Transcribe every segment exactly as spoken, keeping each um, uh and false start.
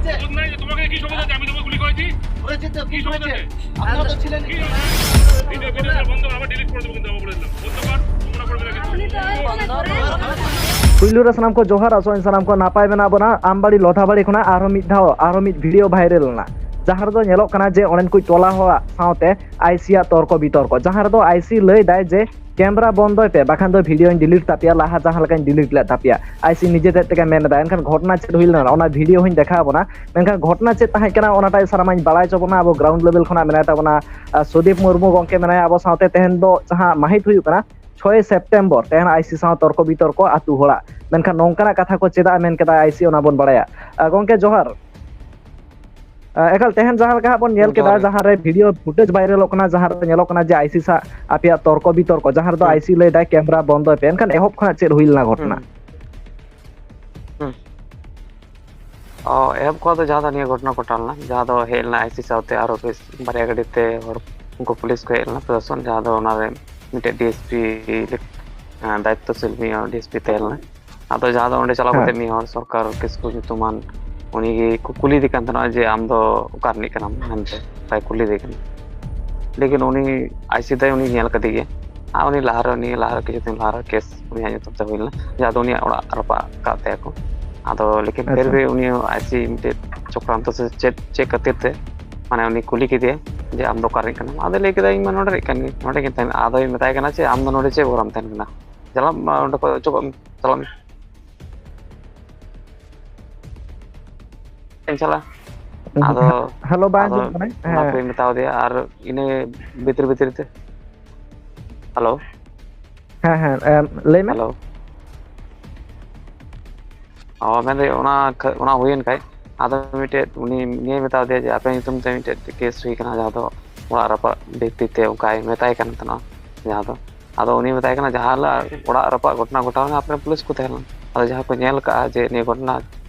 শপথ নাই যে তোমাকে কি শপথ আছে? আমি তোমাকে গুলি করেছি? কি শপথ আছে? আপনারা তো ছিলেন। কি ভিডিও, ভিডিও বন্ধ, আবার ডিলিট করে দেবো কিন্তু, আবার বলে দিলাম। বন্ধ কর, তোমরা করবে না কিন্তু। ᱯᱩᱭᱞᱩ ᱨᱮ ᱥᱟᱱᱟᱢ ᱠᱚ ᱡᱚᱦᱟᱨ, ᱟᱥᱚᱜ ᱟᱹᱧ ᱥᱟᱱᱟᱢ ᱠᱚ ᱱᱟᱯᱟᱭ ᱢᱮᱱᱟᱜ ᱵᱚᱱᱟ᱾ ᱟᱢᱵᱟᱲᱤ ᱞᱚᱫᱷᱟᱵᱟᱲᱤ ᱠᱷᱚᱱᱟᱜ ᱟᱨᱦᱚᱸ ᱢᱤᱫ ᱫᱷᱟᱣ ᱟᱨᱦᱚᱸ ᱢᱤᱫ ᱵᱷᱤᱰᱤᱭᱳ ᱵᱷᱟᱭᱨᱟᱞ ᱞᱮᱱᱟ, ᱡᱟᱦᱟᱸ ᱨᱮᱫᱚ ᱧᱮᱞᱚᱜ ᱠᱟᱱᱟ ᱡᱮ ᱚᱸᱰᱮᱱ ᱠᱚ ᱴᱚᱞᱟ ᱦᱚᱲᱟᱜ ᱥᱟᱶᱛᱮ ᱟᱭᱥᱤ ᱭᱟᱜ ᱛᱚᱨᱠᱚ ᱵᱤᱛᱚᱨᱠᱚ, ᱡᱟᱦᱟᱸ ᱨᱮᱫᱚ ᱟᱭᱥᱤ ᱞᱟᱹᱭ ᱫᱟᱭ ᱡᱮ ᱠᱮᱢᱨᱟ ᱵᱚᱱᱫᱚᱭ ᱯᱮ, ᱵᱟᱠᱷᱟᱱ ᱫᱚ ᱵᱷᱤᱰᱤᱭᱳᱧ ᱰᱤᱞᱤᱴ ᱛᱟᱯᱮᱭᱟ, ᱞᱟᱦᱟ ᱡᱟᱦᱟᱸ ᱞᱮᱠᱟᱧ ᱰᱤᱞᱤᱴ ᱞᱮᱫ ᱛᱟᱯᱮᱭᱟ, ᱟᱭᱥᱤ ᱱᱤᱡᱮ ᱛᱮᱫ ᱛᱮᱜᱮ ᱢᱮᱱ ᱮᱫᱟ᱾ ᱮᱱᱠᱷᱟᱱ ᱜᱷᱚᱴᱚᱱᱟ ᱪᱮᱫ ᱦᱩᱭ ᱞᱮᱱᱟ, ᱚᱱᱟ ᱵᱷᱤᱰᱤᱭᱳ ᱦᱚᱸᱧ ᱫᱮᱠᱷᱟᱣ ᱟᱵᱚᱱᱟ᱾ ᱢᱮᱱᱠᱷᱟᱱ ᱜᱷᱚᱴᱚᱱᱟ ᱪᱮᱫ ᱛᱟᱦᱮᱸ ᱠᱟᱱᱟ, ᱚᱱᱟᱴᱟᱜ ᱥᱟᱱᱟᱢᱟᱧ ᱵᱟᱲᱟᱭ ᱦᱚᱪᱚ ᱵᱚᱱᱟ᱾ ᱟᱵᱚ ᱜᱨᱟᱣᱩᱱᱰ ᱞᱮᱵᱮᱞ ᱠᱷᱚᱱᱟᱜ ᱢᱮᱱᱟᱭ ᱛᱟᱵᱚᱱᱟ ᱟᱨ ᱥᱩᱫᱤᱯ ᱢᱩᱨᱢᱩ ᱜᱚᱢᱠᱮ ᱢᱮᱱᱟᱭᱟ ᱟᱵᱚ ᱥᱟᱶᱛᱮ᱾ ᱛᱮᱦᱮᱧ ᱫᱚ ᱡᱟᱦᱟᱸ ᱢᱟᱹᱦᱤᱛ ᱦᱩᱭᱩᱜ ᱠᱟᱱᱟ ᱪᱷᱚᱭ ᱥᱮᱯᱴᱮᱢᱵᱚᱨ, ᱛᱮᱦᱮᱧ ᱟᱭᱥᱤ ᱥᱟᱶ ᱛᱚᱨᱠᱚ ᱵᱤᱛᱚᱨᱠᱚ ᱟᱹᱛᱩ ᱦᱚᱲᱟᱜ᱾ ᱢᱮᱱᱠᱷᱟᱱ ᱱᱚᱝᱠᱟᱱᱟᱜ ᱠᱟᱛᱷᱟ ᱠᱚ ᱪᱮᱫᱟᱜ ᱮ ᱢᱮᱱ ᱠᱮᱫᱟ ᱟᱭᱥᱤ, ᱚᱱᱟ ᱵᱚᱱ ᱵᱟᱲᱟᱭᱟ᱾ ᱟᱨ ᱜᱚᱢᱠᱮ ᱡᱚᱦᱟᱨ᱾ ᱟᱨ ᱮᱠᱟᱞ ᱛᱮᱦᱮᱧ ᱡᱟᱦᱟᱸ ᱞᱮᱠᱟ ᱦᱟᱸᱜ ᱵᱚᱱ ᱧᱮᱞ ᱠᱮᱫᱟ, ᱡᱚᱦᱟᱨ ᱜᱮ᱾ ᱡᱟᱦᱟᱸ ᱨᱮ ᱵᱷᱤᱰᱤᱭᱳ ᱯᱷᱩᱴᱮᱡᱽ ᱵᱷᱟᱭᱨᱟᱞᱚᱜ ᱠᱟᱱᱟ, ᱡᱟᱦᱟᱸ ᱨᱮ ᱧᱮᱞᱚᱜ ᱠᱟᱱᱟ ᱡᱮ ᱟᱭᱥᱤ ᱥᱟᱶ ᱟᱯᱮᱭᱟᱜ ᱛᱚᱨᱠᱚ ᱵᱤᱛᱚᱨᱠᱚ, ᱡᱟᱦᱟᱸ ᱨᱮᱫᱚ ᱦᱩᱸ᱾ ᱟᱭᱥᱤ ᱞᱟᱹᱭ ᱫᱟᱭ ᱠᱮᱢᱨᱟ ᱵᱚᱱᱫᱚᱭ ᱯᱮ, ᱮᱱᱠᱷᱟᱱ ᱮᱦᱚᱵ ᱠᱷᱚᱱᱟᱜ ᱪᱮᱫ ᱦᱩᱭ ᱞᱮᱱᱟ ᱜᱷᱚᱴᱚᱱᱟ? ᱦᱩᱸ᱾ ᱦᱩᱸ᱾ ᱚ, ᱮᱦᱚᱵ ᱠᱷᱚᱱ ᱫᱚ ᱡᱟᱦᱟᱸ ᱫᱚ ᱱᱤᱭᱟᱹ ᱜᱷᱚᱴᱚᱱᱟ ᱜᱷᱚᱴᱟᱣ ᱞᱮᱱᱟ, ᱡᱟᱦᱟᱸ ᱫᱚ ᱦᱮᱡ ᱞᱮᱱᱟ ᱟᱭᱥᱤ ᱥᱟᱶᱛᱮ ᱟᱨᱚ ᱵᱮᱥ ᱵᱟᱨᱭᱟ ᱜᱟᱹᱰᱤ ᱛᱮ ᱦᱚᱲ, ᱩᱱᱠᱩ ᱯᱩᱞᱤᱥ ᱠᱚ ᱦᱮᱡ ᱞᱮᱱᱟ, ᱯᱨᱚᱥᱟᱥᱚᱱ, ᱡᱟᱦᱟᱸ ᱫᱚ ᱚᱱᱟᱨᱮ ᱢᱤᱫᱴᱮᱡ ᱰᱤᱮᱥᱯᱤ, ᱮᱸ, ᱫᱟᱭᱤᱛᱛᱚ ᱥᱤᱞ ᱢᱤᱫ ᱦᱚᱲ ᱰᱤᱮᱥᱯᱤ ᱛᱟᱦᱮᱸ ᱞᱮᱱᱟ᱾ ᱟᱫᱚ ᱡᱟᱦᱟᱸ ᱫᱚ ᱚᱸᱰᱮ ᱪᱟᱞᱟᱣ ᱦᱮᱸ᱾ ᱠᱟᱛᱮ ᱢᱤᱫ ᱦᱚᱲ ᱥᱚᱨᱠᱟᱨ ᱠᱤᱥᱠᱩ ᱧᱩᱛᱩᱢᱟᱱ ᱩᱱᱤ ᱜᱮ ᱠᱚ ᱠᱩᱞᱤᱭᱮᱫᱮ ᱠᱟᱱ ᱛᱟᱦᱮᱱᱟ ᱡᱮ, "ᱟᱢ ᱫᱚ ᱚᱠᱟ ᱨᱤᱱᱤᱡ ᱠᱟᱱᱟᱢ?" ᱢᱮᱱᱛᱮ ᱵᱟᱭ ᱠᱩᱞᱤᱭᱮᱫᱮ ᱠᱟᱱᱟ᱾ ᱞᱮᱠᱤᱱ ᱩᱱᱤ ᱟᱭᱥᱤ ᱫᱚᱭ ᱩᱱᱤ ᱧᱮᱞ ᱠᱟᱫᱮ ᱜᱮᱭᱟ᱾ ᱟᱨ ᱩᱱᱤ ᱞᱟᱦᱟᱨᱮ, ᱩᱱᱤ ᱞᱟᱦᱟᱨᱮ ᱠᱤᱪᱷᱩ ᱫᱤᱱ ᱞᱟᱦᱟᱨᱮ ᱠᱮᱥ ᱩᱱᱤᱭᱟᱜ ᱧᱩᱛᱩᱢ ᱛᱮ ᱦᱩᱭ ᱞᱮᱱᱟ, ᱡᱟᱦᱟᱸ ᱫᱚ ᱩᱱᱤᱭᱟᱜ ᱚᱲᱟᱜ ᱨᱟᱯᱟᱜ ᱟᱠᱟᱫ ᱛᱟᱭᱟ ᱠᱚ᱾ ᱟᱫᱚ ᱞᱮᱠᱤᱱ ᱯᱷᱤᱨ ᱟᱪᱪᱷᱟ᱾ ᱵᱷᱤ ᱩᱱᱤ ᱟᱭᱥᱤ ᱢᱤᱫᱴᱮᱡ ᱪᱚᱠᱨᱟᱱᱛᱚ ᱥᱮ ᱪᱮᱫ, ᱪᱮᱫ ᱠᱷᱟᱹᱛᱤᱨ ᱛᱮ, ᱢᱟᱱᱮ, ᱩᱱᱤ ᱠᱩᱞᱤ ᱠᱮᱫᱮᱭᱟ ᱡᱮ, "ᱟᱢ ᱫᱚ ᱚᱠᱟ ᱨᱤᱱᱤᱡ ᱠᱟᱱᱟᱢ?" ᱟᱫᱚᱭ ᱞᱟᱹᱭ ᱠᱮᱫᱟ, "ᱤᱧ ᱢᱟ ᱱᱚᱰᱮ ᱨᱤᱱᱤᱡ ᱠᱟᱱ ᱜᱤᱭᱟᱹᱧ, ᱱᱚᱰᱮ ᱜᱤᱧ ᱛᱟᱦᱮᱱᱟ᱾" ᱟᱫᱚᱭ ᱢᱮᱛᱟᱭ ᱠᱟᱱᱟ ᱡᱮ, "ᱟᱢ ᱫᱚ ᱱᱚᱰᱮ ᱪᱮᱫ ᱦᱚᱨᱟᱢ ᱛᱟᱦᱮᱱ ᱠᱟᱱᱟ? ᱪᱟᱞᱟᱜ ᱢᱟ ᱚᱸᱰᱮ ᱠᱷᱚᱡ, ᱚᱪᱚᱜᱚᱜ ᱢᱮ, ᱪᱟᱞᱟᱜ ᱢᱮ᱾" ᱤᱧ ᱪᱟᱞᱟᱜᱼᱟ᱾ ᱟᱫᱚ, ᱦᱮᱞᱳ, ᱵᱟᱝ ᱟᱫᱚ ᱟᱸᱡᱚᱢᱚᱜ ᱠᱟᱱᱟ᱾ ᱚᱱᱟ ᱦᱮᱸ᱾ ᱠᱚᱧ ᱢᱮᱛᱟᱣ ᱫᱮᱭᱟ, ᱟᱨ ᱤᱱᱟᱹ ᱵᱷᱤᱛᱤᱨ ᱵᱷᱤᱛᱤᱨ ᱛᱮ, ᱦᱮᱞᱳ᱾ ᱦᱮᱸ, ᱦᱮᱸ, ᱮᱢ, ᱞᱟᱹᱭ ᱢᱮ᱾ ᱦᱮᱞᱳ᱾ ᱚ, ᱢᱮᱱᱫᱟᱹᱧ ᱚᱱᱟ ᱠᱷ-, ᱚᱱᱟ ᱦᱩᱭᱮᱱ ᱠᱷᱟᱡ, ᱟᱫᱚ ᱢᱤᱫᱴᱮᱡ ᱩᱱᱤ, ᱩᱱᱤᱭ ᱢᱮᱛᱟ ᱫᱮᱭᱟ ᱡᱮ, "ᱟᱯᱮ ᱧᱩᱛᱩᱢ ᱛᱮ ᱢᱤᱫᱴᱮᱡ ᱠᱮᱥ ᱦᱩᱭ ᱠᱟᱱᱟ, ᱡᱟᱦᱟᱸ ᱫᱚ ᱚᱲᱟᱜ ᱨᱟᱯᱟᱜ ᱵᱷᱤᱛᱤᱨ ᱛᱮ", ᱚᱱᱠᱟᱭ ᱢᱮᱛᱟᱭ ᱠᱟᱱ ᱛᱟᱦᱮᱱᱟ, ᱡᱟᱦᱟᱸ ᱫᱚ᱾ ᱟᱫᱚ ᱩᱱᱤ ᱢᱮᱛᱟᱭ ᱠᱟᱱᱟ, "ᱡᱟᱦᱟᱸ ᱦᱤᱞᱳᱜ ᱚᱲᱟᱜ ᱨᱟᱯᱟᱜ ᱜᱷᱚᱴᱚᱱᱟ ᱜᱷᱚᱴᱟᱣ ᱮᱱᱟ, ᱟᱯᱮ ᱨᱮᱱ ᱯᱩᱞᱤᱥ ᱠᱚ ᱛᱟᱦᱮᱸ ᱞᱮᱱᱟ, ᱟᱫᱚ ᱡᱟᱦᱟᱸ ᱠᱚ ᱧᱮᱞ ᱠᱟᱜᱼᱟ ᱡᱮ ᱱᱤᱭᱟᱹ ᱜᱷᱚᱴᱚᱱᱟ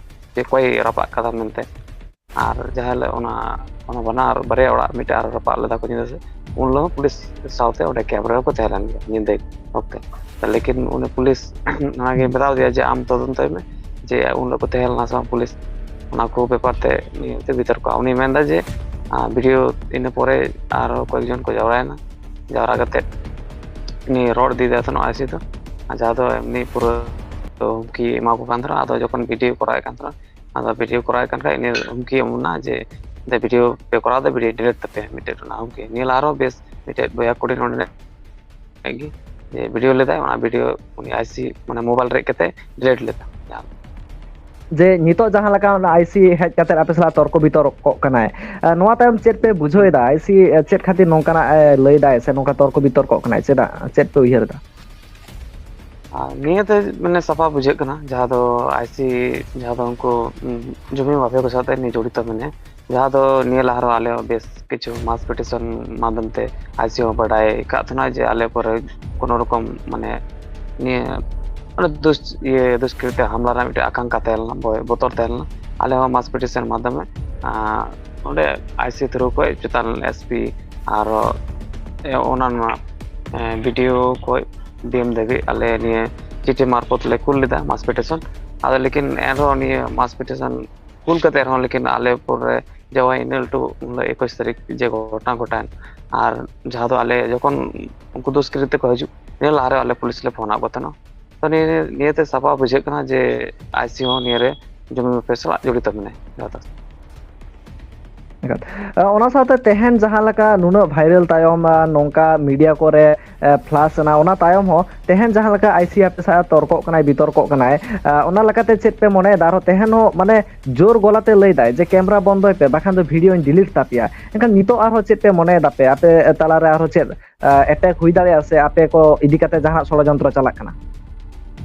ᱡᱮ ᱚᱠᱚᱭ ᱨᱟᱯᱟᱜ ᱠᱟᱫᱟ ᱢᱮᱱᱛᱮ, ᱟᱨ ᱡᱟᱦᱟᱸ ᱦᱤᱞᱳᱜ ᱚᱱᱟ, ᱚᱱᱟ ᱵᱟᱱᱟᱨ ᱵᱟᱨᱭᱟ ᱚᱲᱟᱜ ᱢᱤᱫᱴᱮᱡ ᱟᱨᱚ ᱨᱟᱯᱟᱜ ᱞᱮᱫᱟ ᱠᱚ ᱧᱤᱫᱟᱹ ᱥᱮᱫ, ᱩᱱ ᱦᱤᱞᱳᱜ ᱦᱚᱸ ᱯᱩᱞᱤᱥ ᱥᱟᱶᱛᱮ ᱚᱸᱰᱮ ᱠᱮᱢᱯ ᱨᱮ ᱠᱚ ᱛᱟᱦᱮᱸ ᱞᱮᱱ ᱜᱮᱭᱟ ᱧᱤᱫᱟᱹ ᱚᱠᱛᱮ᱾ ᱞᱮᱠᱤᱱ ᱩᱱᱤ ᱯᱩᱞᱤᱥ ᱚᱱᱟᱜᱮ ᱢᱮᱛᱟᱣ ᱫᱮᱭᱟ ᱡᱮ, "ᱟᱢ ᱛᱚᱫᱚᱱᱛᱚᱭ ᱢᱮ ᱡᱮ ᱩᱱ ᱦᱤᱞᱳᱜ ᱠᱚ ᱛᱟᱦᱮᱸ ᱞᱮᱱᱟ ᱥᱮ ᱵᱟᱝ ᱯᱩᱞᱤᱥ, ᱚᱱᱟ ᱠᱚ ᱵᱮᱯᱟᱨ ᱛᱮ ᱱᱤᱭᱟᱹ ᱛᱮ ᱵᱤᱛᱚᱨᱠᱚ᱾ ᱩᱱᱤ ᱢᱮᱱᱫᱟ ᱡᱮ ᱵᱷᱤᱰᱤᱭᱳ ᱤᱱᱟᱹ ᱯᱚᱨᱮ ᱟᱨᱚ ᱠᱚᱭᱮᱠ ᱡᱚᱱ ᱠᱚ ᱡᱟᱣᱨᱟᱭᱮᱱᱟ, ᱡᱟᱣᱨᱟ ᱠᱟᱛᱮ ᱩᱱᱤ ᱨᱚᱲ ᱤᱫᱤᱭᱮᱫᱟᱭ ᱛᱟᱦᱮᱱᱟ ᱟᱭᱥᱤ ᱫᱚ, ᱟᱨ ᱡᱟᱦᱟᱸ ᱫᱚ ᱮᱢᱱᱤ ᱯᱩᱨᱟᱹ ᱦᱩᱢᱠᱤ ᱮᱢᱟ ᱠᱚ ᱠᱟᱱ ᱛᱟᱦᱮᱱᱟ᱾ ᱟᱫᱚ ᱡᱚᱠᱷᱚᱱ ᱵᱷᱤᱰᱤᱭᱳ ᱠᱚᱨᱟᱣᱮᱫ ᱠᱟᱱ ᱛᱟᱦᱮᱱᱟ, ᱟᱫᱚ ᱵᱷᱤᱰᱤᱭᱳ ᱠᱚᱨᱟᱣᱮᱫ ᱠᱟᱱ ᱠᱷᱟᱡ ᱤᱱᱟᱹ ᱦᱩᱢᱠᱤ ᱮᱢ ᱮᱱᱟ ᱡᱮ ᱵᱷᱤᱰᱤᱭᱳ ᱯᱮ ᱠᱚᱨᱟᱣ ᱮᱫᱟ, ᱵᱷᱤᱰᱤᱭᱳ ᱰᱤᱞᱤᱴ ᱛᱟᱯᱮ, ᱢᱤᱫᱴᱮᱡ ᱚᱱᱟ ᱦᱩᱢᱠᱤ᱾ ᱱᱤᱭᱟᱹ ᱞᱟᱦᱟ ᱨᱮᱦᱚᱸ ᱵᱮᱥ ᱢᱤᱫᱴᱮᱡ ᱵᱚᱭᱦᱟ ᱠᱩᱲᱤ ᱱᱚᱰᱮ ᱜᱮ ᱡᱮ ᱵᱷᱤᱰᱤᱭᱳ ᱞᱮᱫᱟᱭ, ᱚᱱᱟ ᱵᱷᱤᱰᱤᱭᱳ ᱩᱱᱤ ᱟᱭᱥᱤ ᱢᱟᱱᱮ ᱢᱳᱵᱟᱭᱤᱞ ᱨᱮᱡ ᱠᱟᱛᱮ ᱰᱤᱞᱤᱴ ᱞᱮᱫᱟ᱾ ᱡᱮ ᱱᱤᱛᱚᱜ ᱡᱟᱦᱟᱸ ᱞᱮᱠᱟ ᱚᱱᱟ ᱟᱭᱥᱤ ᱦᱮᱡ ᱠᱟᱛᱮ ᱟᱯᱮ ᱥᱟᱞᱟᱜ ᱛᱚᱨᱠᱚ ᱵᱤᱛᱚᱨᱠᱚᱜ ᱠᱟᱱᱟᱭ, ᱱᱚᱣᱟ ᱛᱟᱭᱚᱢ ᱪᱮᱫ ᱯᱮ ᱵᱩᱡᱷᱟᱹᱣ ᱮᱫᱟ? ᱟᱭᱥᱤ ᱪᱮᱫ ᱠᱷᱟᱹᱛᱤᱨ ᱱᱚᱝᱠᱟᱱᱟᱜ ᱮ ᱞᱟᱹᱭ ᱫᱟᱭ ᱥᱮ ᱱᱚᱝᱠᱟ ᱛᱚᱨᱠᱚ ᱵᱤᱛᱚᱨᱠᱚᱜ ᱠᱟᱱᱟᱭ, ᱪᱮᱫᱟᱜ, ᱪᱮᱫ ᱯᱮ ᱩᱭᱦᱟᱹᱨ ᱮᱫᱟ? ᱟᱨ ᱱᱤᱭᱟᱹᱛᱮ ᱢᱟᱱᱮ ᱥᱟᱯᱷᱟ ᱵᱩᱡᱷᱟᱹᱜ ᱠᱟᱱᱟ, ᱡᱟᱦᱟᱸ ᱫᱚ ᱟᱭᱥᱤ, ᱡᱟᱦᱟᱸ ᱫᱚ ᱩᱱᱠᱩ ᱩᱢ, ᱡᱩᱢᱤ ᱢᱟᱯᱷᱤᱭᱟ ᱠᱚ ᱥᱟᱶᱛᱮ ᱱᱤᱭᱟᱹ ᱡᱚᱲᱤᱛᱚ ᱢᱮᱱᱟᱭᱟ, ᱡᱟᱦᱟᱸ ᱫᱚ ᱱᱤᱭᱟᱹ ᱞᱟᱦᱟ ᱨᱮᱦᱚᱸ ᱟᱞᱮ ᱦᱚᱸ ᱵᱮᱥ ᱠᱤᱪᱷᱩ ᱢᱟᱥ ᱯᱤᱴᱤᱥᱚᱱ ᱢᱟᱫᱽᱫᱷᱚᱢ ᱛᱮ ᱟᱭᱥᱤ ᱦᱚᱸ ᱵᱟᱰᱟᱭ ᱟᱠᱟᱫ ᱛᱟᱦᱮᱱᱟ ᱡᱮ ᱟᱞᱮ ᱯᱚᱨᱮ ᱠᱳᱱᱳ ᱨᱚᱠᱚᱢ ᱢᱟᱱᱮ ᱱᱤᱭᱟᱹ ᱢᱟᱱᱮ ᱫᱩᱥ ᱤᱭᱟᱹ ᱫᱩᱥᱠᱨᱤᱛᱤ ᱦᱟᱢᱞᱟ ᱨᱮᱱᱟᱜ ᱢᱤᱫᱴᱮᱱ ᱟᱠᱟᱝᱠᱟ ᱛᱟᱦᱮᱸ ᱞᱮᱱᱟ, ᱵᱚᱭ- ᱵᱚᱛᱚᱨ ᱛᱟᱦᱮᱸ ᱞᱮᱱᱟ᱾ ᱟᱞᱮ ᱦᱚᱸ ᱢᱟᱥ ᱯᱤᱴᱤᱥᱚᱱ ᱢᱟᱫᱽᱫᱷᱚᱢᱮ ᱟᱸ, ᱚᱸᱰᱮ ᱟᱭᱥᱤ ᱛᱷᱨᱩ ᱠᱷᱚᱡ ᱪᱮᱛᱟᱱ ᱮᱥᱯᱤ ᱟᱨ ᱮ, ᱚᱱᱟ ᱱᱚᱣᱟ ᱵᱤᱰᱤᱳ ᱠᱷᱚᱡ ᱰᱤᱮᱢ ᱫᱷᱟᱹᱵᱤᱡ ᱟᱞᱮ ᱱᱤᱭᱟᱹ ᱪᱤᱴᱷᱤ ᱢᱟᱨᱯᱷᱚᱛ ᱞᱮ ᱠᱩᱞ ᱞᱮᱫᱟ ᱢᱟᱥ ᱯᱤᱴᱤᱥᱚᱱ᱾ ᱟᱫᱚ ᱞᱮᱠᱤᱱ ᱮᱱᱨᱮᱦᱚᱸ ᱱᱤᱭᱟᱹ ᱢᱟᱥ ᱯᱤᱴᱤᱥᱚᱱ ᱠᱩᱞ ᱠᱟᱛᱮ ᱨᱮᱦᱚᱸ ᱞᱮᱠᱤᱱ ᱟᱞᱮ ᱩᱯᱚᱨ ᱨᱮ ᱡᱮ ᱤᱱᱟᱹ ᱞᱟᱹᱴᱩ ᱩᱱ ᱦᱤᱞᱳᱜ ᱮᱠᱩᱥ ᱛᱟᱹᱨᱤᱠᱷ ᱡᱮ ᱜᱷᱚᱴᱚᱱᱟ ᱜᱷᱚᱴᱟᱣᱮᱱ, ᱟᱨ ᱡᱟᱦᱟᱸ ᱫᱚ ᱟᱞᱮ ᱡᱚᱠᱷᱚᱱ ᱩᱱᱠᱩ ᱫᱩᱥᱠᱨᱤᱛᱤ ᱠᱚ ᱦᱤᱡᱩᱜ, ᱤᱱᱟᱹ ᱞᱟᱦᱟᱨᱮ ᱟᱞᱮ ᱯᱩᱞᱤᱥ ᱞᱮ ᱯᱷᱳᱱ ᱟᱫ ᱠᱚ ᱛᱟᱦᱮᱱᱟ᱾ ᱛᱚ ᱱᱤᱭᱟᱹ ᱱᱤᱭᱟᱹᱛᱮ ᱥᱟᱯᱷᱟ ᱵᱩᱡᱷᱟᱹᱜ ᱠᱟᱱᱟ ᱡᱮ ᱟᱭᱥᱤ ᱦᱚᱸ ᱱᱤᱭᱟᱹᱨᱮ ᱡᱩᱢᱤ ᱢᱟᱯᱷᱤᱭᱟ ᱥᱟᱞᱟᱜ ᱡᱚᱲᱤᱛᱚ ᱢᱮᱱᱟᱭᱟ ᱡᱟᱦᱟᱸ ᱫᱚ᱾ ᱮᱠᱟᱞ᱾ ᱟ, ᱚᱱᱟ ᱥᱟᱶᱛᱮ ᱛᱮᱦᱮᱧ ᱡᱟᱦᱟᱸ ᱞᱮᱠᱟ ᱱᱩᱱᱟᱹᱜ ᱵᱷᱟᱭᱨᱟᱞ ᱛᱟᱭᱚᱢ, ᱟ, ᱱᱚᱝᱠᱟ ᱢᱤᱰᱤᱭᱟ ᱠᱚᱨᱮ, ᱮ, ᱯᱷᱞᱟᱥ ᱮᱱᱟ, ᱚᱱᱟ ᱛᱟᱭᱚᱢ ᱦᱚᱸ ᱛᱮᱦᱮᱧ ᱡᱟᱦᱟᱸ ᱞᱮᱠᱟ ᱟᱭᱥᱤ ᱟᱯᱮ ᱥᱟᱶ ᱛᱚᱨᱠᱚᱜ ᱠᱟᱱᱟᱭ, ᱵᱤᱛᱚᱨᱠᱚᱜ ᱠᱟᱱᱟᱭ, ᱟ, ᱚᱱᱟ ᱞᱮᱠᱟᱛᱮ ᱪᱮᱫ ᱯᱮ ᱢᱚᱱᱮᱭᱮᱫᱟ? ᱟᱨᱦᱚᱸ ᱛᱮᱦᱮᱧ ᱦᱚᱸ ᱢᱟᱱᱮ ᱡᱳᱨ ᱜᱚᱞᱟᱛᱮ ᱞᱟᱹᱭᱫᱟᱭ ᱡᱮ ᱠᱮᱢᱨᱟ ᱵᱚᱱᱫᱚᱭ ᱯᱮ, ᱵᱟᱠᱷᱟᱱ ᱫᱚ ᱵᱷᱤᱰᱤᱭᱳᱧ ᱰᱤᱞᱤᱴ ᱛᱟᱯᱮᱭᱟ᱾ ᱮᱱᱠᱷᱟᱱ ᱱᱤᱛᱚᱜ ᱟᱨᱦᱚᱸ ᱪᱮᱫ ᱯᱮ ᱢᱚᱱᱮᱭᱮᱫᱟ ᱯᱮ? ᱟᱯᱮ ᱛᱟᱞᱟᱨᱮ ᱟᱨᱦᱚᱸ ᱪᱮᱫ, ᱟ, ᱮᱴᱮᱠ ᱦᱩᱭ ᱫᱟᱲᱮᱭᱟᱜᱼᱟ ᱥᱮ ᱟᱯᱮ ᱠᱚ ᱤᱫᱤ ᱠᱟᱛᱮ ᱡᱟᱦᱟᱱᱟᱜ ᱥᱚᱲᱚᱡᱚᱱᱛᱨᱚ ᱪᱟᱞᱟᱜ ᱠᱟᱱᱟ?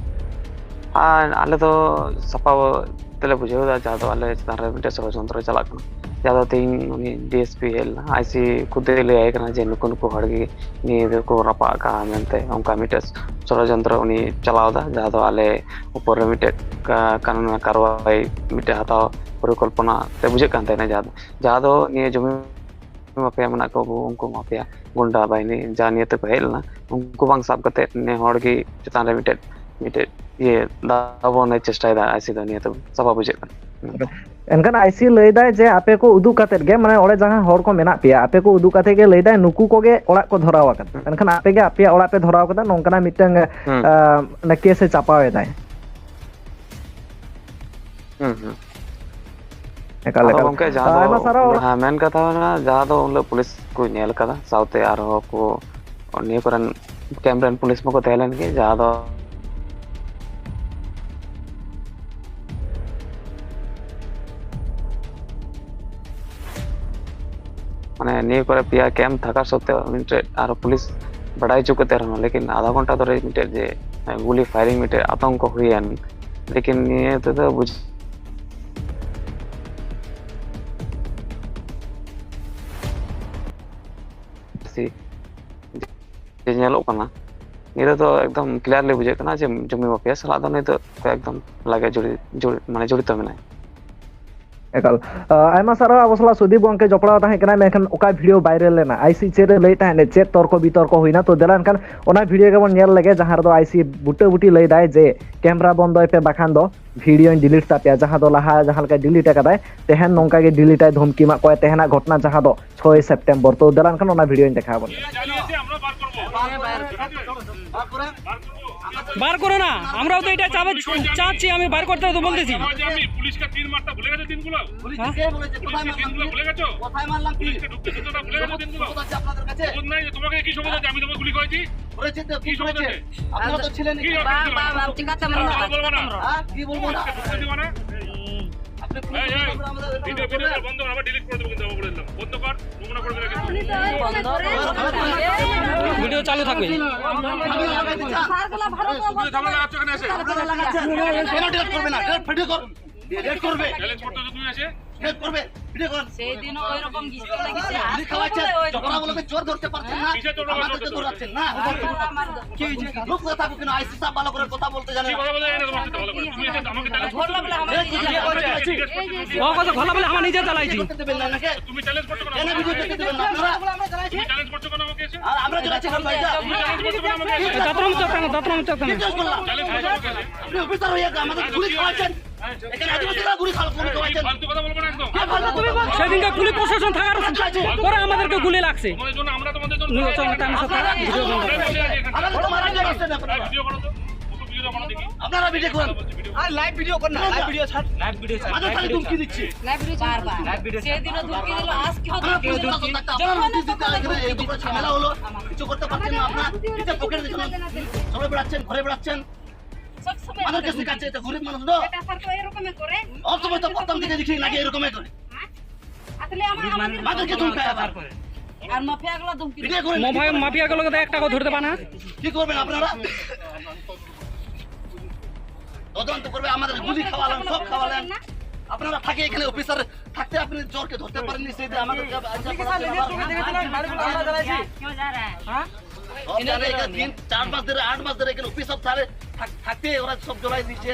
ᱟᱨ ᱟᱞᱮ ᱫᱚ ᱥᱟᱯᱷᱟ ᱛᱮᱞᱮ ᱵᱩᱡᱷᱟᱹᱣ ᱮᱫᱟ, ᱡᱟᱦᱟᱸ ᱫᱚ ᱟᱞᱮ ᱪᱮᱛᱟᱱ ᱨᱮ ᱢᱤᱫᱴᱮᱱ ᱥᱚᱲᱚᱡᱚᱱᱛᱨᱚ ᱪᱟᱞᱟᱜ ᱠᱟᱱᱟ᱾ ᱡᱟᱦᱟᱸ ᱫᱚ ᱛᱮᱦᱮᱧ ᱩᱱᱤ ᱰᱤᱮᱥᱯᱤ ᱦᱮᱡ ᱞᱮᱱᱟ, ᱟᱭᱥᱤ ᱠᱷᱩᱫᱮ ᱞᱟᱹᱭ ᱟᱭ ᱠᱟᱱᱟ ᱡᱮ ᱱᱩᱠᱩ ᱱᱩᱠᱩ ᱦᱚᱲ ᱜᱮ ᱱᱤᱭᱟᱹ ᱫᱚᱠᱚ ᱨᱟᱯᱟᱜ ᱟᱠᱟᱫᱼᱟ ᱢᱮᱱᱛᱮ, ᱚᱱᱠᱟ ᱢᱤᱫᱴᱮᱱ ᱥᱚᱲᱚᱡᱚᱱᱛᱨᱚ ᱩᱱᱤ ᱪᱟᱞᱟᱣ ᱮᱫᱟ, ᱡᱟᱦᱟᱸ ᱫᱚ ᱟᱞᱮ ᱩᱯᱚᱨ ᱨᱮ ᱢᱤᱫᱴᱮᱱ ᱠᱟ-, ᱠᱟᱱᱩᱱ ᱠᱟᱨᱣᱟᱭ ᱢᱤᱫᱴᱮᱱ ᱦᱟᱛᱟᱣ ᱯᱚᱨᱤᱠᱚᱞᱯᱚᱱᱟ ᱛᱮ ᱵᱩᱡᱷᱟᱹᱜ ᱠᱟᱱ ᱛᱟᱦᱮᱱᱟ᱾ ᱡᱟᱦᱟᱸ ᱫᱚ, ᱡᱟᱦᱟᱸ ᱫᱚ ᱱᱤᱭᱟᱹ ᱡᱚᱢᱤ ᱢᱟᱯᱷᱤᱭᱟ ᱢᱮᱱᱟᱜ ᱠᱚ, ᱟᱵᱚ ᱩᱱᱠᱩ ᱢᱟᱯᱷᱤᱭᱟ ᱜᱩᱱᱰᱟ ᱵᱟᱦᱤᱱᱤ ᱡᱟ ᱱᱤᱭᱟᱹ ᱛᱮᱠᱚ ᱦᱮᱡ ᱞᱮᱱᱟ, ᱩᱱᱠᱩ ᱵᱟᱝ ᱥᱟᱵ ᱠᱟᱛᱮ ᱱᱮ ᱦᱚᱲ ᱜᱮ ᱪᱮᱛᱟᱱ ᱨᱮ ᱢᱤᱫᱴᱮᱡ, ᱢᱤᱫᱴᱮᱡ ᱤᱭᱟᱹ ᱫᱟᱣ ᱵᱚᱱ ᱪᱮᱥᱴᱟᱭᱮᱫᱟ ᱟᱭᱥᱤ ᱫᱚ, ᱱᱤᱭᱟᱹ ᱛᱮ ᱥᱟᱯᱷᱟ ᱵᱩᱡᱷᱟᱹᱜ ᱠᱟᱱᱟ᱾ ᱮᱱᱠᱷᱟᱱ ᱟᱭᱥᱤ ᱞᱟᱹᱭ ᱫᱟᱭ ᱡᱮ ᱟᱯᱮ ᱠᱚ ᱩᱫᱩᱜ ᱠᱟᱛᱮᱫ ᱜᱮ, ᱢᱟᱱᱮ ᱚᱸᱰᱮ ᱡᱟᱦᱟᱸ ᱦᱚᱲ ᱠᱚ ᱢᱮᱱᱟᱜ ᱯᱮᱭᱟ, ᱟᱯᱮ ᱠᱚ ᱩᱫᱩᱜ ᱠᱟᱛᱮᱫ ᱜᱮ ᱞᱟᱹᱭ ᱫᱟᱭ ᱱᱩᱠᱩ ᱠᱚᱜᱮ ᱚᱲᱟᱜ ᱠᱚ ᱫᱷᱚᱨᱟᱣ ᱟᱠᱟᱫᱟ᱾ ᱦᱩᱸ᱾ ᱢᱮᱱᱠᱷᱟᱱ ᱟᱯᱮ ᱜᱮ ᱟᱯᱮᱭᱟᱜ ᱚᱲᱟᱜ ᱯᱮ ᱫᱷᱚᱨᱟᱣ ᱟᱠᱟᱫᱟ, ᱱᱚᱝᱠᱟᱱᱟᱜ ᱢᱤᱫᱴᱟᱝ, ᱦᱩᱸ᱾ ᱟᱸ, ᱢᱟᱱᱮ ᱠᱮᱥ ᱮ ᱪᱟᱯᱟᱣ ᱮᱫᱟᱭ᱾ ᱦᱩᱸ, ᱦᱩᱸ᱾ ᱮᱠᱟᱞ, ᱟᱫᱚ ᱮᱠᱟᱞ᱾ ᱜᱚᱝᱠᱮ, ᱡᱟᱦᱟᱸ ᱫᱚ ᱟᱭᱢᱟ ᱥᱟᱨᱦᱟᱣ᱾ ᱩᱱᱟᱹᱜ, ᱦᱮᱸ, ᱢᱮᱱ ᱠᱟᱛᱷᱟ ᱦᱩᱭᱱᱟ, ᱡᱟᱦᱟᱸ ᱫᱚ ᱩᱱ ᱦᱤᱞᱳᱜ ᱯᱩᱞᱤᱥ ᱠᱚ ᱧᱮᱞ ᱠᱟᱫᱟ, ᱥᱟᱶᱛᱮ ᱟᱨᱦᱚᱸ ᱠᱚ ᱱᱤᱭᱟᱹ ᱠᱚᱨᱮᱱ ᱠᱮᱢᱯ ᱨᱮᱱ ᱯᱩᱞᱤᱥ ᱢᱟᱠᱚ ᱛᱟᱦᱮᱸ ᱞᱮᱱ ᱜᱮ, ᱡᱟᱦᱟᱸ ᱫᱚ ᱢᱟᱱᱮ ᱱᱤᱭᱟᱹ ᱠᱚᱨᱮ ᱯᱮᱭᱟ ᱠᱮᱢᱯ ᱛᱷᱟᱠᱟ ᱥᱚᱛᱛᱮᱣ ᱢᱤᱫᱴᱮᱡ ᱟᱨᱦᱚᱸ ᱯᱩᱞᱤᱥ ᱵᱟᱰᱟᱭ ᱦᱚᱪᱚ ᱠᱟᱛᱮ ᱨᱮᱦᱚᱸ, ᱞᱮᱠᱤᱱ ᱟᱫᱷᱟ ᱜᱷᱚᱱᱴᱟ ᱫᱷᱚᱨᱮ ᱢᱤᱫᱴᱮᱡ ᱡᱮ ᱜᱩᱞᱤ ᱯᱷᱟᱭᱨᱤᱝ ᱢᱤᱫᱴᱮᱡ ᱟᱛᱚᱝᱠᱚ ᱦᱩᱭᱮᱱ, ᱞᱮᱠᱤᱱ ᱱᱤᱭᱟᱹ ᱛᱮᱫᱚ ᱵᱩᱡ-, ᱥᱤ-, ᱡᱮ ᱧᱮᱞᱚᱜ ᱠᱟᱱᱟ, ᱱᱤᱭᱟᱹ ᱨᱮᱫᱚ ᱮᱠᱫᱚᱢ ᱠᱞᱤᱭᱟᱨᱞᱤ ᱵᱩᱡᱷᱟᱹᱜ ᱠᱟᱱᱟ ᱡᱮ ᱡᱚᱢᱤ ᱢᱟᱯᱷᱤᱭᱟ ᱥᱟᱞᱟᱜ ᱫᱚ ᱱᱤᱛᱚᱜ ᱮᱠᱫᱚᱢ ᱞᱟᱜᱮ ᱡᱚᱲᱤ-, ᱡᱚᱲᱤ-, ᱢᱟᱱᱮ ᱡᱚᱲᱤᱛᱚ ᱢᱮᱱᱟᱭᱟ᱾ ᱮᱠᱟᱞ᱾ ᱟ, ᱟᱭᱢᱟ ᱥᱟᱨᱦᱟᱣ ᱟᱵᱚ ᱥᱟᱞᱟᱜ ᱥᱩᱫᱤᱯ ᱜᱚᱢᱠᱮ ᱡᱚᱯᱲᱟᱣ ᱛᱟᱦᱮᱸ ᱠᱟᱱᱟᱭ, ᱢᱮᱱᱠᱷᱟᱱ ᱚᱠᱟ ᱵᱷᱤᱰᱤᱭᱳ ᱵᱷᱟᱭᱨᱟᱞ ᱞᱮᱱᱟ, ᱟᱭᱥᱤ ᱪᱮᱫ ᱮ ᱞᱟᱹᱭ ᱛᱟᱦᱮᱸᱫ, ᱪᱮᱫ ᱛᱚᱨᱠᱚ ᱵᱤᱛᱚᱨᱠᱚ ᱦᱩᱭᱱᱟ? ᱛᱚ ᱫᱮᱞᱟ ᱮᱱᱠᱷᱟᱱ ᱚᱱᱟ ᱵᱷᱤᱰᱤᱭᱳ ᱜᱮᱵᱚᱱ ᱧᱮᱞ ᱞᱮᱜᱮ, ᱡᱟᱦᱟᱸ ᱨᱮᱫᱚ ᱟᱭᱥᱤ ᱵᱩᱴᱟᱹ ᱵᱩᱴᱤ ᱞᱟᱹᱭ ᱫᱟᱭ ᱡᱮ ᱠᱮᱢᱨᱟ ᱵᱚᱱᱫᱚᱭ ᱯᱮ, ᱵᱟᱠᱷᱟᱱ ᱫᱚ ᱵᱷᱤᱰᱤᱭᱳᱧ ᱰᱤᱞᱤᱴ ᱛᱟᱯᱮᱭᱟ᱾ ᱡᱟᱦᱟᱸ ᱫᱚ ᱞᱟᱦᱟ ᱡᱟᱦᱟᱸ ᱞᱮᱠᱟᱭ ᱰᱤᱞᱤᱴ ᱟᱠᱟᱫᱟᱭ, ᱛᱮᱦᱮᱧ ᱱᱚᱝᱠᱟ ᱜᱮ ᱰᱤᱞᱤᱴ ᱟᱭ ᱫᱷᱚᱢᱠᱤ ᱮᱢᱟᱜ ᱠᱚᱣᱟᱭ, ᱛᱮᱦᱮᱧᱟᱜ ᱜᱷᱚᱴᱚᱱᱟ ᱡᱟᱦᱟᱸ ᱫᱚ ᱪᱷᱚᱭ ᱥᱮᱯᱴᱮᱢᱵᱚᱨ᱾ ᱛᱚ ᱫᱮᱞᱟ ᱮᱱᱠᱷᱟᱱ ᱚᱱᱟ ᱵᱷᱤᱰᱤᱭᱳᱧ ᱫᱮᱠᱷᱟᱣ ᱟᱵᱚᱱ ᱜᱮ᱾ বার করো না, আমরাও তো এটা চাপ-, চাচ্ছি, আমি বার করতে তো বলতেছি। যে আমি পুলিশকে তিন মারটা ভুলে গেছো দিনগুলো? পুলিশকে হ্যাঁ? কে বলেছে? কোথায় পুলিশকে মারলাম? দিনগুলো ভুলে গেছো? কোথায় মারলাম? কি পুলিশকে ঢুকতে দিত না, ভুলে গেছো দিনগুলো? খবর আছে আপনাদের কাছে? খবর নাই যে তোমাকে কি খবর আছে? আমি তোমাকে গুলি করেছি? ওরে চিন্তা কি খবর করেছে? আছে? আপনারা তো ছিলেন কি এখানে। খবর আছে? বাবা, বাবা, ঠিক আছে, আমরা আমরা বলবো না। হ্যাঁ? কি বলবো না? পুলিশকে ঢুকতে দিবা না? আপনি পুলিশ এই, এই, আমাদের ভিডিও, ভিডিও বলবেন? বন্ধ কর, আবার ডিলিট করে দেবো কিন্তু, আবার বলে দিলাম। বন্ধ কর, নোংরা করে দেবে কিন্তু। ভিডিও চালু থাকবে। ঝামেলা লাগাতে চান? তুমি ঝামেলা লাগাচ্ছ কেন এসে? ঝামেলা লাগাচ্ছেন? কেন ডিলিট করবে না? ডিলিট ভিডিও কর। ডিলিট করবে। চ্যালেঞ্জ করতেছো তুমি এসে? ডিলিট করবে। ভিডিও কর। সেই দিনও ওই রকম গিজে লেগেছে, গুলি আজকেও খাওয়াচ্ছেন, ওই রকম। ঝগড়া বলে জোর ধরতে পারছেন না? কিসের জোর ধরতে আমাদেরকে পারছেন না? দৌড়াচ্ছেন না। আমার লোক কথা বলুন, আইসি সাহেব ভালো করে কথা বলতে জানে কি না। কথা বলতে জানে না তোমার সাথে ভালো করে? তুমি এসে আমাকে চ্যালেঞ্জ করছো? ঘর লাগলে আমার নিজে চালাইছি। জিজ্ঞেস করছি তুমি। ও কথা ঘর লাগলে আমার নিজে চালাইছি। করতে দেবেন না নাকি? তুমি চ্যালেঞ্জ করছো কেন? কেন ভিডিও করতে দেবেন না আপনারা? তুমি চ্যালেঞ্জ করছো কেন আমাকে এসে? আর আমরা চলেছি ঘর বাড়িতে। তুমি চ্যালেঞ্জ করছো কেন আমাকে এসে? দাঁতরাম চোখ কেন? দাঁতরাম চোখ কেন? জিজ্ঞেস করলাম। চ্যালেঞ্জ করছো আমাকে এসে? আপনি অফিসার হয়ে আমাদের গুলি খাওয়াচ্ছেন। এখানে আদিবাসীরা গুলি খাওয়া, গুলি খাওয়াইছেন। ফালতু কথা বলবো না একদম। কে ফালতু কথা বলছে? সেদিনকে পুলিশ প্রশাসন থাকার পরে আমাদেরকে গুলি লাগছে। তোমাদের জন্য আমরা তোমাদের জন্য আপনারা, আপনারা, আমাদের তো মারার জন্য আসছেন আপনারা। ভিডিও করো তো। ওকে ভিডিও করো দেখি। আপনারা ভিডিও করুন। আর লাইভ ভিডিও কর না, লাইভ ভিডিও ছাড়। লাইভ ভিডিও ছাড়। আমাদের খালি ধমকি দিচ্ছে। লাইভ ভিডিও ছাড়। বারবার। লাইভ ভিডিও ছাড়। সেদিনও ধমকি দিল, আজকেও ধমকি দিল। আপনারা নোটিশ দিতে, আপনারা নোটিশ দিতে এখানে এই দুপুরে ঝামেলা হলো, কিছু করতে পারছেন না আপনারা। এই যে পকেটে দেখুন, সবাই বেড়াচ্ছেন, ঘুরে বেড়াচ্ছেন। সব সময় আমাদের কাছে কাছে এটা গরিব মানুষ তো। এটা স্যার তো এরকমই করে। অত সময় তো প্রথম থেকে দেখি নাকি এরকমই করে। হ্যাঁ? আসলে আমার, আমাদের আমাদেরকে ধমকায় আবার। আর মাফিয়াগুলো ধমকি ভিডিও করে মাফিয়া, মাফিয়াগুলোকে তো একটাকেও ধরতে পারে না। কি করবেন আপনারা? তদন্ত করবে, আমাদের গুলি খাওয়ালেন, সব খাওয়ালেন। আপনারা থাকে এখানে অফিসার থাকতে আপনি চোরকে ধরতে পারেননি, সেই যে আমাদেরকে আপনি কি স্যার নিজের চোখে দেখেছিলেন বাড়িগুলো আমরা জ্বালাইছি? হ্যাঁ? সব জানে, এখানে তিন, চার মাস ধরে, আট মাস ধরে এখানে অফিসার থাকে, থাক-, থাকতে ওরা সব জ্বলাই দিচ্ছে।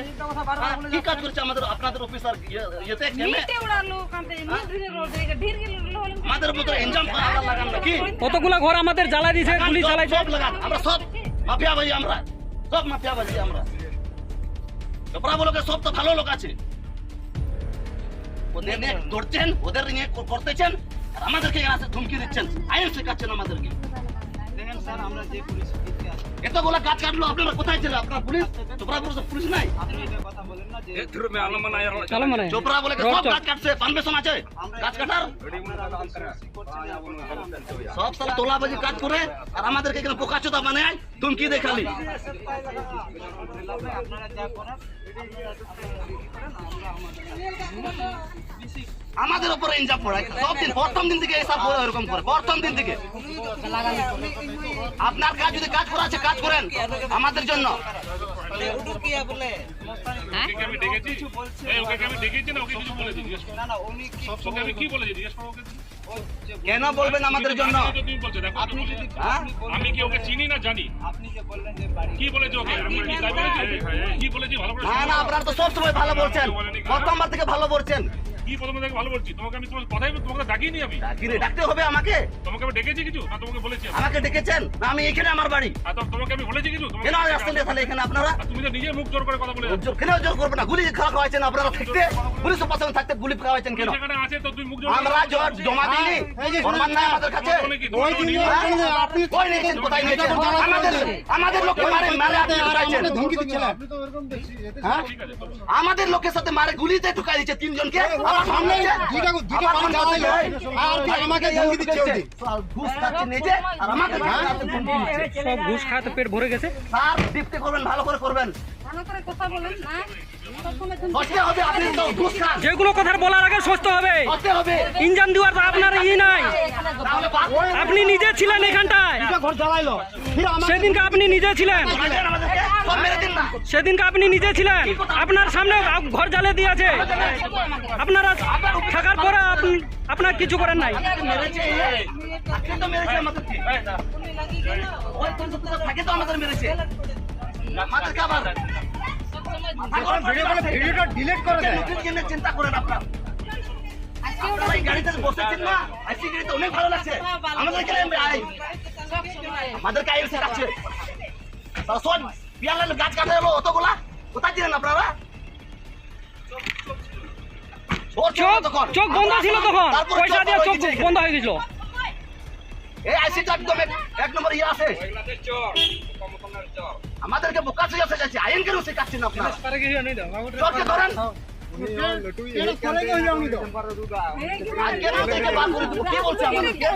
হ্যাঁ, কি কাজ করেছে আমাদের, আপনাদের অফিসার ইয়ে-, ইয়েতে, ক্যাম্পে? মিটে উড়ালো ওখান থেকে, মিট ধরে রোড থেকে, ঢিল গেল, লো হলো। আমাদের মতো ইনজাম করা আবার লাগান নাকি? কতগুলা ঘর আমাদের জ্বালা দিছে, লাগান, গুলি সব, চালাইছে। সব লাগান। আমরা সব মাফিয়া ভাই, আমরা সব মাফিয়া ভাই আমরা। চোপড়া বলকে সব তো ভালো লোক আছে, ওদের নিয়ে দৌড়ছেন, ওদের নিয়ে কর-, করতেছেন, আর আমাদেরকে এখানে আসে ধমকি দিচ্ছেন, আইন শেখাচ্ছেন আমাদেরকে। দেখেন স্যার, আমরা যে পরিস্থিতিতে আছি। এতগুলা গাছ কাটলো, আপনারা কোথায় ছিলেন? আপনার পুলিশ, চোপড়া পুলিশ, পুলিশ নাই? আপনি এটা কথা বলেন না যে এ, ধরো, মে আলম বানায় আর চলো মানে। চোপড়া বলে কি সব গাছ কাটছে, পারমিশন আছে গাছ কাটার? সব সালা তোলাবাজি কাজ করে, আর আমাদেরকে এখানে বোকাচোদা বানায়, ধমকি দেয় খালি। আপনারা যা করেন, আমাদের উপরে ইনজাম পড়ায়। সব দিন, প্রথম দিন থেকে এই স্যার করে, এরকম করে, প্রথম দিন থেকে। আপনার কাজ যদি কাজ করা আছে, কাজ করেন আমাদের জন্য। ওকে কি আমি ডেকেছি? এই, ওকে কি আমি ডেকেছি না ওকে কিছু বলেছি? জিজ্ঞেস করো। ওকে আমি কি বলেছি? জিজ্ঞেস করো ওকে। কেন বলবেন আমাদের জন্য? তুমি বলছো, দেখো, হ্যাঁ? আমি কি ওকে চিনি না জানি? কি বলেছি ওকে? আমি কি তাই বলেছি? কি বলেছি ভালো করে না, না, আপনারা তো সব সময় ভালো বলছেন, প্রথমবার থেকে ভালো বলছেন। কি প্রথমে থেকে ভালো বলছি, তোমাকে আমি তোমার কথাই বল-, তোমাকে ডাকিনি আমি। ডাকিনি, ডাকতে হবে আমাকে। তোমাকে আমি ডেকেছি কিছু? না, তোমাকে বলেছি আমি। আমাকে ডেকেছেন? না, আমি এখানে আমার বাড়ি। আর তো-, তোমাকে আমি বলেছি কিছু? তোমাকে কেন আমি আসতে দেয় তাহলে এখানে আপনারা? আর তুমি তো নিজে মুখ জোর করে কথা বলে মুখ জোর, কেন জোর করবে না? গুলি খাওয়া খাওয়াইছেন আপনারা থাকতে, পুলিশ প্রশাসন থাকতে গুলি খাওয়াইছেন কেন? যেখানে আছে তো তুমি মুখ জোর আমরা করে জোর জমা দিইনি। এই যে প্রমাণ নাই আমাদের কাছে। তোমার মনে কি? ওই তোমার দিন মনে কি? আপনি কই নিয়েছেন, কোথায় নিয়েছেন? আমাদের, আমাদের লোককে মারে, মারে আপনি আর ঢুকাইছেন। আমাকে ধমকি দিচ্ছিলেন। হ্যাঁ? আমাদের লোকের সাথে মারে গুলিতে ঢুকাই দিচ্ছে তিনজনকে। আমার সামনে দুইটা, দুইটা আবার বাড়ি চালাইলো। আর কি আমাকে ধমকি দিচ্ছে ওই দিন? ঘুষ খাচ্ছে নিজে, আর আমাকে ধমকি দিচ্ছে। সব ঘুষ খায় তো পেট ভরে গেছে। স্যার, ডিউটি করবেন, ভালো করে করবেন। ভালো করে কথা বলেন না। সবসময় তুমি সস্তে হবে, আপনি তো ঘুষ খান। যেগুলো কথা বলার আগে সস্তে হবে। সস্তে হবে। ইঞ্জান দেওয়ার তো আপনার ই নাই। তাহলে বাদ আপনি নিজে ছিলেন এখানটায়। দুইটা ঘর জ্বালাইলো। ফির আমার সেদিনকে আপনি নিজে ছিলেন। আমাদেরকে সব মেরে দিন না। সেদিনকে আপনি নিজে ছিলেন। আপনার সামনে ঘর জ্বালিয়ে দিয়েছে। আপনারা থাকার পরে আপ-, আপনার কিছু করার নাই। মেরেছে, আজকে তো মেরেছে আমাদেরকে। ওই কোন সব থাকে তো আমাদের মেরেছে। আমাদেরকে আবার ভিডিওটা, ভিডিওটা ডিলিট করে দেন। নতুন জেনে চিন্তা করেন আপনারা। আপনারা এই গাড়িতে বসেছেন না? আইসি গাড়িতে অনেক ভালো লাগছে। আমাদেরকে আই-, আমাদেরকে আইসি কাছে। তারা সব পিয়ালের গাছ কাটা হলো অতগুলা। কোথায় ছিলেন আপনারা? ওর চোখ, তখন। চোখ বন্ধ ছিল তখন। তারপরে পয়সা চোখ দিয়ে বন্ধ চোখ হয়ে গেছে। বন্ধ হয়ে গেছিল। এই আইসিটা একদম এক, এক নম্বর ইয়ে আছে। আমাদেরকে বোকা সুজা শেখাচ্ছে। আইন কেন শেখাচ্ছেন আপনারা? চোরকে ধরেন। আজকে না দেখে বার করে দেবো। কে বলছে আমাদেরকে?